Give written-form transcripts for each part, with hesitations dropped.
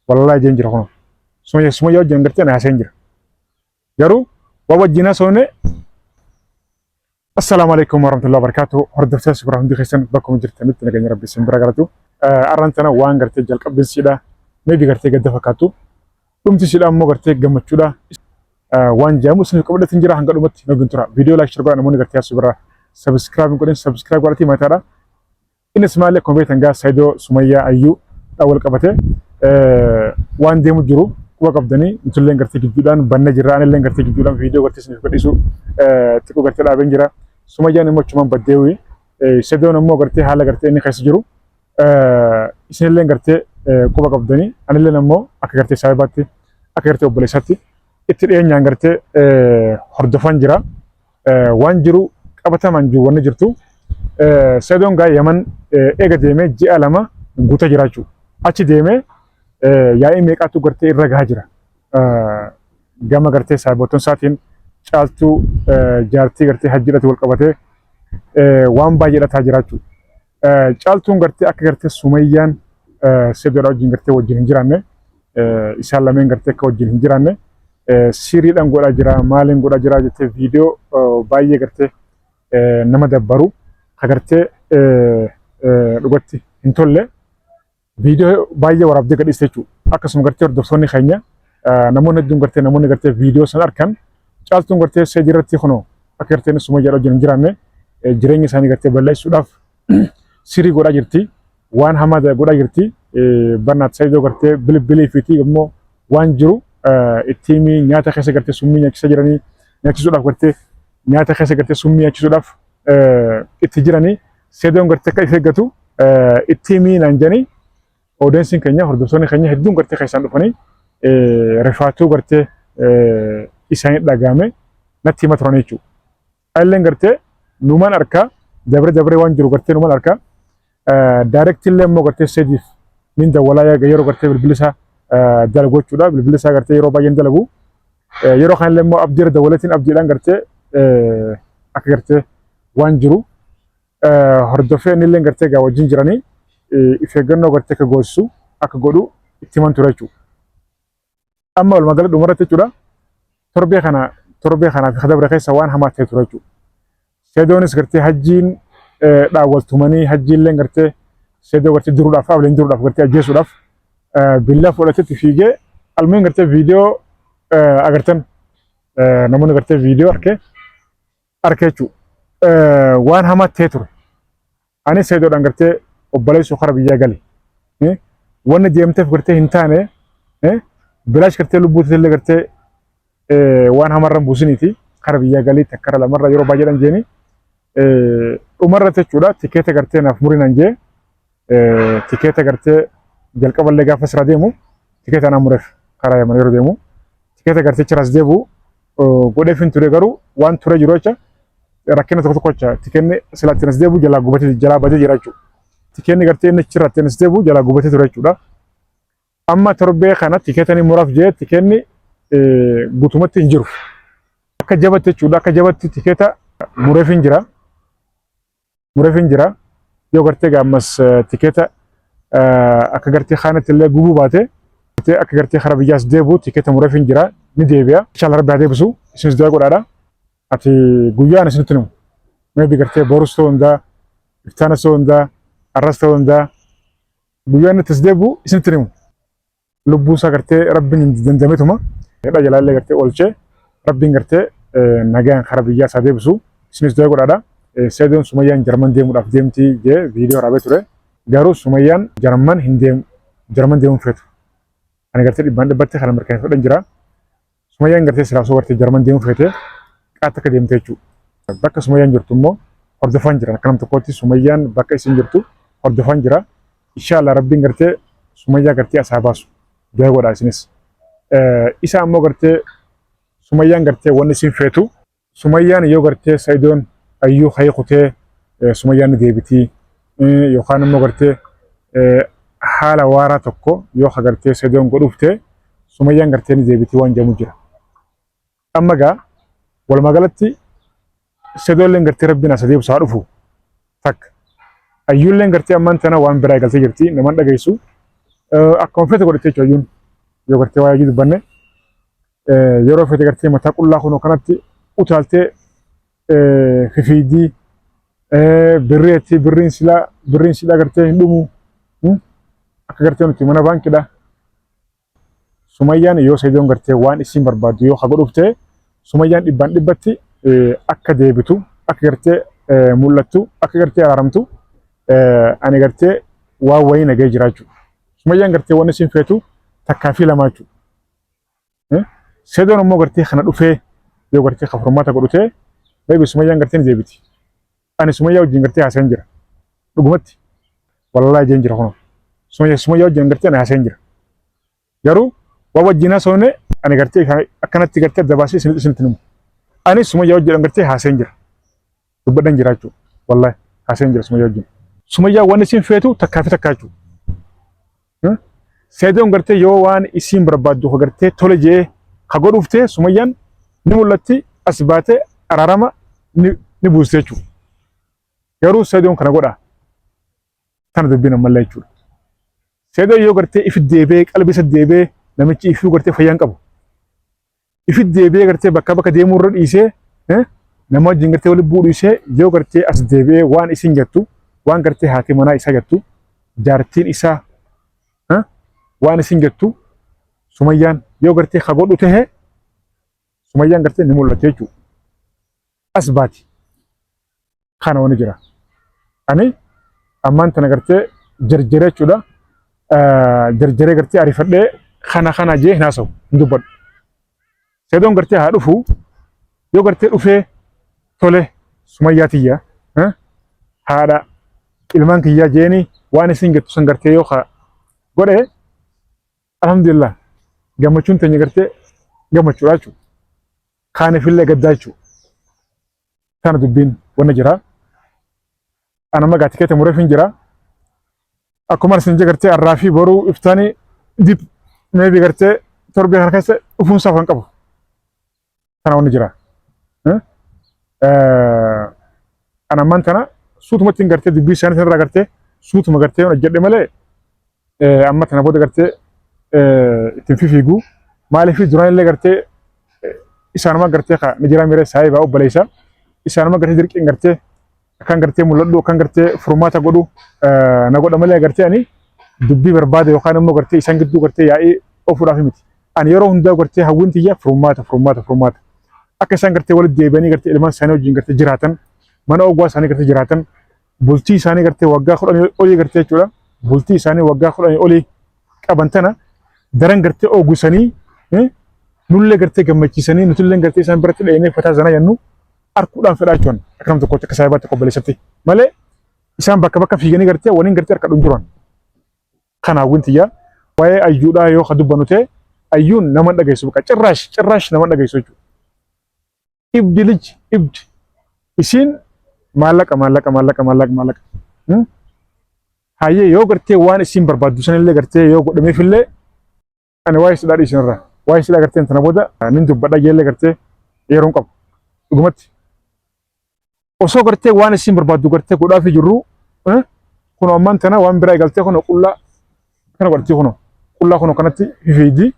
Wallaahi jeen jira kunoo. Sumayyaa sumayyaa wajjin gartee ani haasa'een jira. Garuu waan wajjin haasofne. Assalaamu alaikum warahmatullahi wabarakatuh. Hordoftoota suuraa hundi keessan bakkuma jirtanitti nageenya rabbi isin bira galatu. Arraan tana waan gartee jalqabbiin siidha. Maybe gartee gadda fakkaatu. Dhumti siidha immoo gartee gammachuudha. Waan jedhamu isiniif qabadheetiin jira hanga dhumatti nu wajjin tura. Viidiyoo like share godhaa namoonni gartee asii bira subscribe hin godhin subscribe godhatii mataadha. Innis maali akkuma beektan gaa Saidoo Sumayyaa Ayyuu dhaan wal qabate waan deemu jiru quba qabdanii nutulleen gartee gidduudhaan banne jirra anilleen gartee gidduudhaan viidiyoo gartee isiniif gadhiisu xiqqoo gartee dhaabeen jira. Sumayyaan immoo achumaan baddeewi. Saidoon immoo gartee haala gartee inni keessa jiru isinilleen gartee quba qabdanii anilleen immoo akka gartee saahibaatti akka gartee obboleessaatti itti dhiyeenyaan gartee hordofan jira. Waan jiru qabatamaan jiru wanni jirtu Sa'idoon gaa Yaman eega deemee ji'a 2 guuta jira jechuudha. Achi deemee yaa'ii meeqaatu gartee irra gahaa jira. Gama gartee saahiboottan isaatiin caaltuu jaartii gartee hajjiidhatti wal qabatee waan baay'ee dhataa jira jechuudha. Caaltuun gartee akka gartee Sumayyaan Sa'idoodha wajjin gartee wajjin hin jiraanne isaan lameen gartee akka wajjin hin jiraanne siriidhaan godhaa jira maaliin godhaa jira jettee viidiyoo baay'ee gartee nama dabbaru ka gartee dhugatti hin tolle viidiyoo baay'ee waraabdee gadhiiste jechuudha. Akkasuma gartee hordoftoonni keenya namoonni hedduun gartee namoonni gartee viidiyoo san arkan caaltuun gartee seedii irratti kunoo akka gartee Sumayyaadha wajjin hin jiraanne jireenya isaanii gartee balleessuudhaaf sirii godhaa jirti. Waan hamaa godhaa jirti. Barnaat Saidoo gartee bilbilii fiitii immoo waan jiru ittiin nyaata keessa gartee summii nyaachisa jiranii nyaachisuudhaaf gartee nyaata keessa gartee summii nyaachisuudhaaf itti jiranii Saidoon gartee akka if eeggatu itti himii naan jedhanii oodeensiin keenya hordoftoonni keenya hedduun gartee keessaan dhufanii rifaatuu gartee isaanii dhagahame natti hima turan jechuudha. Illeen gartee numan arka dabre dabre waan jiru gartee numan arka direct illee immoo gartee sediif nin dawwalaa yeroo gartee bilbilli isaa dalagu jechuudha. Bilbilli isaa gartee yeroo baay'een dalagu. Yeroo kanallee immoo abdiirra dawwaleetiin abdiidhaan gartee akka gartee waan jiru hordofee inni illee gartee gaa wajjin jiranii if eeggannoo gartee akka goosisu akka godhu itti himan ture jechuudha. Amma walumaa gala dhumarratti jechuudha torbee kana torbee kanaa fi kadabre keessa waan hamaa ta'e ture jechuudha. Seedoonis gartee hajjiin dhaawwaltumanii hajjiilleen gartee seedoo gartee diruudhaaf ableen diruudhaaf gartee ajjeesuudhaaf billaa fudhatetti fiigee almuun gartee viidiyoo agartan namoonni gartee viidiyoo arke arke jechuudha. Waan hamaa ta'e ture. Anis Sayidoodhaan gartee obboleessoo kara biyyaa gali. Wanni deemteef gartee hin taane bilaash gartee lubbuu illee gartee waan hamarra hin buusiniiti kara biyyaa galii takkara lamarra yeroo baay'eedhaan jeeni dhumarratti jechuudha tikeeta gartee naaf murinaan jee tikeeta gartee jalqaballee gaafa sira deemu tikeeta naa mureef karaa yaman yeroo deemu tikeeta gartee chiras deebi'u godheef hin ture garuu waan ture jiru jecha rakkina tokko tokko jecha tikeenni sila ittiin as deebi'u jalaa gubatee jalaa badee jira jechuudha. Tikeenni gartee inni achirraa ittiin as deebi'u jalaa gubatee ture jechuudha. Amma torbee kana tikeeta ni muraaf jee tikeenni guutumatti hin jiru. Akka jabatti jechuudha akka jabatti tikeeta mureef hin jira. Mureef hin jira. Yoo gartee gaammas tikeeta akka gartee kaanatti illee gubuu baate akka gartee kara biyyaas deebi'u tikeeta mureef hin jira ni deebi'a. Inshallah rabbi haa deebisu isinis du'aa godhaadha. Ati guyyaan isinitti himu. Maybe gartee borus ta'uu danda'a, iftaanas ta'uu danda'a, arras ta'uu danda'a. Guyyaan itti as deebi'u isinitti himu. Lubbuu isaa gartee rabbiin hin dandametuma. Hidha jalaallee gartee oolchee rabbiin gartee nagaan kara biyyaa isaa deebisu. Isinis du'aa godhaadha. Seedoon Sumayyaan Jarman deemuudhaaf deemti jee viidiyoo waraabee ture. Garuu Sumayyaan Jarman hin deemu. Jarman deemuun feetu. Ani gartee dhibbaan dhibbatti kana mirkaneeffadhan jira. Sumayyaan gartee silaa osoo gartee Jarman deemuu feete qaatti akka deemte jechuudha. Bakka Sumayyaan jirtu immoo hordofaan jira. Akka nam tokkootti Sumayyaan bakka isin jirtu hordofaan jira. Inshaallah rabbiin gartee Sumayyaa gartee asaa baasu. Du'a godhaa isinis. Isa ammoo gartee Sumayyaan gartee wanni isin feetu Sumayyaan yoo gartee Sa'idoon ayyuu ka'ee kutee Sumayyaan ni deebitii yookaan immoo gartee haala waaraa tokko yoo ka gartee Sa'idoon godhuuf ta'e Sumayyaan gartee ni deebitii waan jedhamu jira. Amma gaa walumaa galatti Sa'idoolleen gartee rabbiin as deebisu haa dhufu takka. Ayyuulleen gartee ammaan tana waan biraa eegaltee jirti naman dhageessu. Akkuma feete godhatte jechuudha ayyuun. Yoo gartee waa'ee ayyuu dubbanne yeroo feete gartee mataa qullaa kunoo kanatti utaaltee fifiidii birrii birriin silaa birriin silaa gartee hin dhumu akka gartee nuti mana baankiidha. Sumayyaan yoo Sayidoon gartee waan isiin barbaaddu yoo ka godhuuf ta'e Sumayyaan dhibbaan dhibbatti akka deebitu akka gartee mul'attu akka gartee araaramtu ani gartee waan wayii nagee jira jechuudha. Sumayyaan gartee waan isiin feetu takkaa fi lamaa jechuudha. Sayidoon ammoo gartee kana dhufee yoo gartee ka furmaata godhu ta'e maybe Sumayyaan gartee ni deebiti. Ani Sumayyaa wajjin gartee haasa'een jira. Dhugumatti. Wallaahi jeen jira kunoo. Sumayyaa Sumayyaa wajjin gartee ani haasa'een jira. Garuu waan wajjin haasofne ani gartee akkanatti gartee adda baasee isinitti isinitti himu. Ani Sumayyaa wajjin gartee haasa'een jira. Dubbadhan jira jechuudha. Wallaahi haasa'een jira Sumayyaa wajjin. Sumayyaa waan isin feetu takkaa fi takkaa jechuudha. Seedoon gartee yoo waan isiin barbaaddu ka gartee tole jee ka godhuuf ta'e Sumayyaan ni mul'atti as baatee araarama ni buuste jechuudha. Garuu Seedoon kana godha. Tana dubbiin ammallee jechuudha. Seedoon yoo gartee ifi deebi'ee qalbii isa deebi'ee namichi ifuu gartee fayyaa hin qabu. Ifi deebi'ee gartee bakka bakka deemuu irra dhiisee nama wajjin gartee walitti bu'uu dhiisee yoo gartee as deebi'ee waan isin jettu waan gartee haati manaa isaa jettu jaartiin isaa waan isin jettu Sumayyaan yoo gartee ka godhu tahe Sumayyaan gartee ni mul'atte jechuudha. As baati. Kana wani jira. Ani ammaan tana gartee jarjaree jechuudha. Jarjaree gartee ariifadhee kana kana jee hin haasa'u hin dubbadhu. Seedoon gartee haa dhufu yoo gartee dhufee tole Sumayyaa tiyya haadha ilmaan kiyyaa jeeni waan isin jettu san gartee yoo godhe alhamdulillah gammachuun teenya gartee gammachuudha jechuudha. Kaanifillee gaddaa jechuudha. Tana dubbiin wanna jira. Ana magaa tikeeta mureef hin jira. Akkuma isin jee gartee arraa fi boruu iftaanii dip maybe gartee torbee kana keessa dhufuun isaa kan qabu. Tana wanni jira. Ana ammaan tana suutumatti hin gartee dubbii isaanii sanarraa gartee suutuma gartee hojjedhe malee amma tana booda gartee ittiin fifiigu maaliif duraan illee gartee isaanuma gartee ka ni jiraa mire saayibaa obboleessa isaanuma gartee dirqiin gartee akkan gartee mul'adhu akkan gartee furmaata godhu na godha malee gartee ani dubbii barbaada yookaan immoo gartee isaan gidduu gartee yaa'ii ofuudhaaf miti. Ani yeroo hundaa gartee hawwiin tiyya furmaata furmaata furmaata. Akka isaan gartee walitti deebi'anii gartee ilmaan isaanii wajjin gartee jiraatan mana ogwaa isaanii gartee jiraatan bultii isaanii gartee waggaa kudhanii olii gartee jechuudha. Bultii isaanii waggaa kudhanii olii qaban tana daran gartee oogusanii nullee gartee gammachiisanii nutillee gartee isaan biratti dheenee fataa zanaa jennu arkuudhaan fedhaa jechuun akka nam tokkotti akka saahibaatti obboleessatti malee isaan bakka bakka fiiganii gartee waliin gartee harka dhuun jiran. Kana hawwiin tiyya waa'ee ayyuudhaa yoo ka dubbannu ta'e ayyuun nama hin dhageessu bakka cirraash cirraash nama hin dhageessu jechuudha. Ibdi lij ibdi isiin maallaqa maallaqa maallaqa maallaqa maallaqa. Hayyee yoo gartee waan isiin barbaaddu sanillee gartee yoo godhameefillee ani waa'ee sidhaa dhiisin irraa waa'ee sidhaa gartee tana booda nin dubbadha jeellee gartee yeroon qabu dhugumatti. Osoo gartee waan isiin barbaaddu gartee godhaafii jirru kunoo ammaan tana waan biraa eegaltee kunoo qullaa kana godhatti kunoo qullaa kunoo kanatti fifiiddi.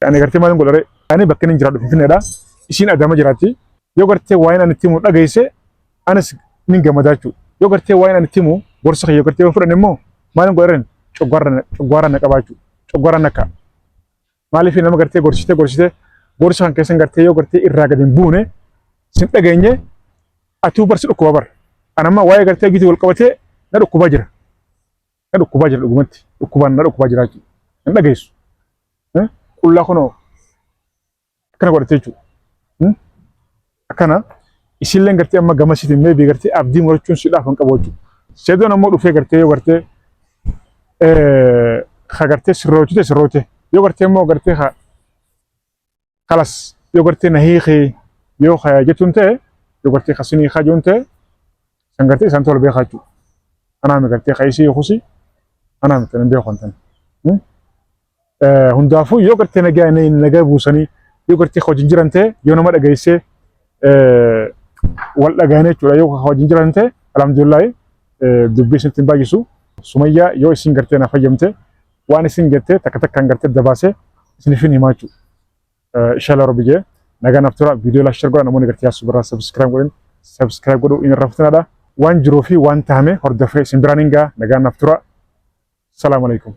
Ani gartee maalin godhare ani bakka inni jiraadhu Finfinneedha. Isiin Adama jiraatti. Yoo gartee waa'een ani itti himu dhageesse anis nin gammadaa jechuudha. Yoo gartee waa'een ani itti himu gorsa kiyya gartee yoo fudhanne immoo maalin godharen coggaarra na qabaa jechuudha. Coggaarra na ka'a. Maaliif nama gartee gorsitee gorsitee gorsa kan keessan gartee yoo gartee irraa gadi hin buune sin dhageenye atuu barsi dhukkuba bar. Ani amma waa'ee gartee gitii wal qabatee na dhukkubaa jira. Na dhukkubaa jira dhugumatti. Dhukkubaan na dhukkubaa jira jechuudha. Hin dhageessu. Qullaa kunoo akkana godhatee jechuudha. Akkana isiilleen gartee amma gamasiitiin meebii gartee abdii murachuun sidhaaf hin qabu jechuudha. Seedoon ammoo dhufee gartee yoo gartee ka gartee sirrootite sirroote yoo gartee immoo gartee ka kalas yoo gartee na hiikii yoo ka jettuun ta'e yoo gartee ka sinii ka jechuun ta'e san gartee isaan tola beekaa jechuudha. Anaa mi gartee ka isii hiikusi anaa mi tan beeku kan Hundaafuu yoo gartee nagaa nagaa buusanii yoo gartee wajjin jiran ta'e yoo nama dhageessee wal dhagahanii jechuudha yoo wajjin jiran ta'e alhamdulillahi dubbii isinitti hin baay'isu. Sumayyaa yoo isin gartee na fayyamte Waan isin jettee takka takkaan gartee dabaasee isiniifin himaa jechuudha. Inshallah Rabbi jee nagaa naaf tura. Viidiyoo like, share godha. Namoonni gartee Yaasuu Birraa subscribe godhin, subscribe godhuu hin irraanfatinaadha. Waan jiruu fi waan tahame hordofee isin biraan hin ga'a. Nagaa naaf tura. Salaamu alaikum.